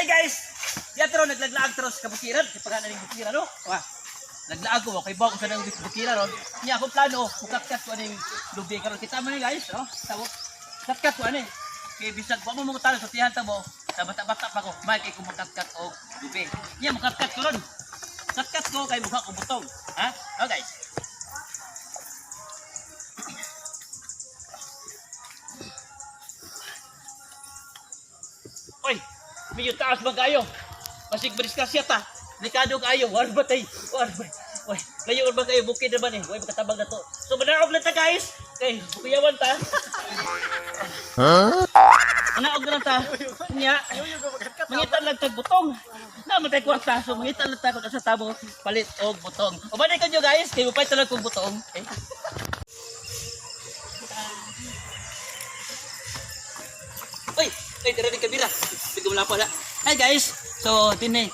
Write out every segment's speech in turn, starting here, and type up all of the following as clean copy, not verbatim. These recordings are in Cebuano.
Hi guys! Yatro naglaglaag tro sa kabukiran, sa pagana ning bukiran no. Wa. Naglaag ko kay bawo sa nang bukiran ron. Nya akong plano, mukatkat ko aning lubi karon kita man ni guys, no? Tabo. Katkat ko ani. Kay bisag wa mo mo talo sa tiyan tabo. Sa bata-bata pa ko, may kay ko mukatkat og lubi. Nya mukatkat ko ron. Katkat ko kay mukha ko butong. Ha? Oh guys. Oy, medyo taas ba kayo? Masig madisgrasya ta. Delikado kayo. War ba tay? War ba? Oy, layo ba kayo? Bukid na ba ni? Oy, makatabang na to. So manaog lang ta guys. Kay bukuyawan ta. Huh? Manaog na lang ta. Nya. Mangitan lang tag butong. Na matay kwarta. So mangitan lang ta kung asa tabo palit og butong. Uban ko nyo guys, kay mupay talag kong butong. Okay? Uy, uy, tara din kamera. Bigyan mo lang po na. Hi guys. So, dinhi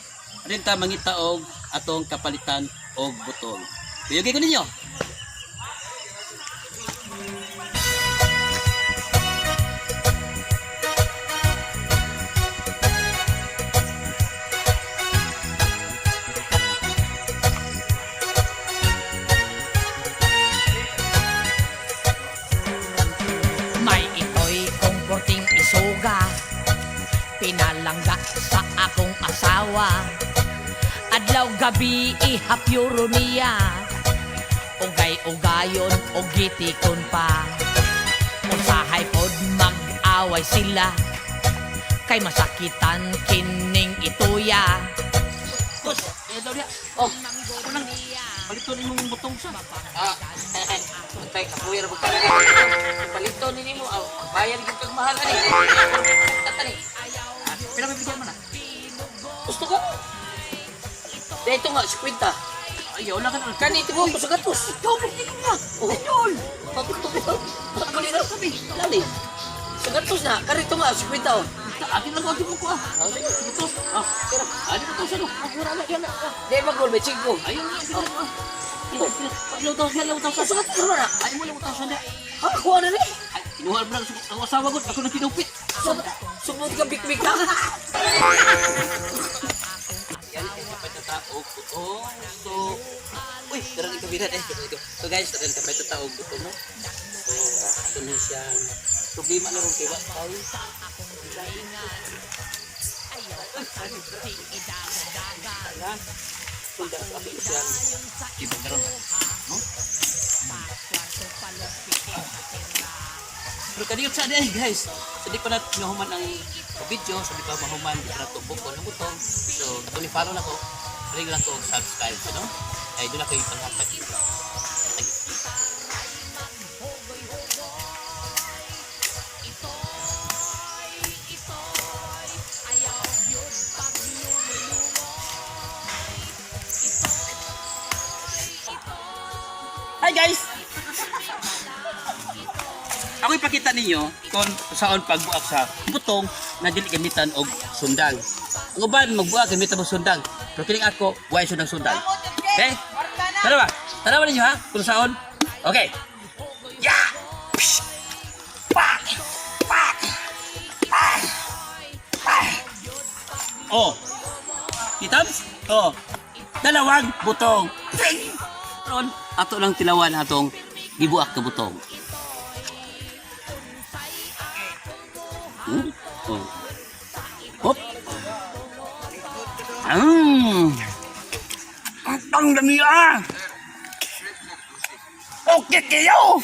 rin ta mangita og atong kapalitan og butong. Kuyogin ko ninyo. May ito'y komporting isuga, pinalangga sa akong asawa. Adlaw gabi ihapyuro niya, ugay-ugayon o gitikon pa. Usahay pod mag-away sila, kay masakitan kining ituya. Boss, eh daw niya. Oh, kunang paliton imong butong sa. Ah, antay kapuya ra ka. Palito ni nimo, aw, bayad gyud kag mahal ani. Tatani. Pila may bigyan mo na? Gusto ko. Dito nga 50. Ay, wala ka na. Kani tibo ko sa gatos. Ikaw, hindi ko nga. Oh. Idol! Pagkuli na kami. Lali. Sa gatos na, karito nga 50 oh. Akin lang ko, akin mo ko ah. Ah, sige. Butos. Ah, Tira. ano butos ano? Ah, wala na, yan na. Ah, Di magol may 5. ayun na, sige. Ah. Ilaw daw siya, ilaw daw siya. Sa gatos na. Ay mo, ilaw daw siya. Ha, kuha na ni. Ay, kinuha mo lang ang asawa ko. Ako na kinupit. Sumod ka bikbik na. Yan, eh, kapit na tao. Oh, so, uy, tara ni kabirat eh. So guys, tara ni kapit na tao. Buto no? So, ito na siyang problema na rin kay wa tayo. Ayan. Tunda sa akin siyang ibang karon. No? Pero kaniyot sa day guys. So di pa na nahuman ang video, so di pa mahuman, di pa na tubok ko ng butong. So kung i-follow na ko, ring lang ko og subscribe, ano? Ay doon ako ipanghatag. Thank you. Hi guys! Ako ipakita ninyo kung saan pagbuak sa butong na dili gamitan og sundang. Ang uban magbuak gamitan og sundang. Pero kining ako, way sundang sundang. Okay? Tara ba? Tara ba ninyo ha? Kung saan? Okay. Ya! Psh! Pak! Pak! Ah! Ah! Oh. Kita? Oh. Dalawang butong. Ting! Ron, ato lang tilawan atong gibuak ka butong. Oh. Hop. Ang dami ah. Okay kayo.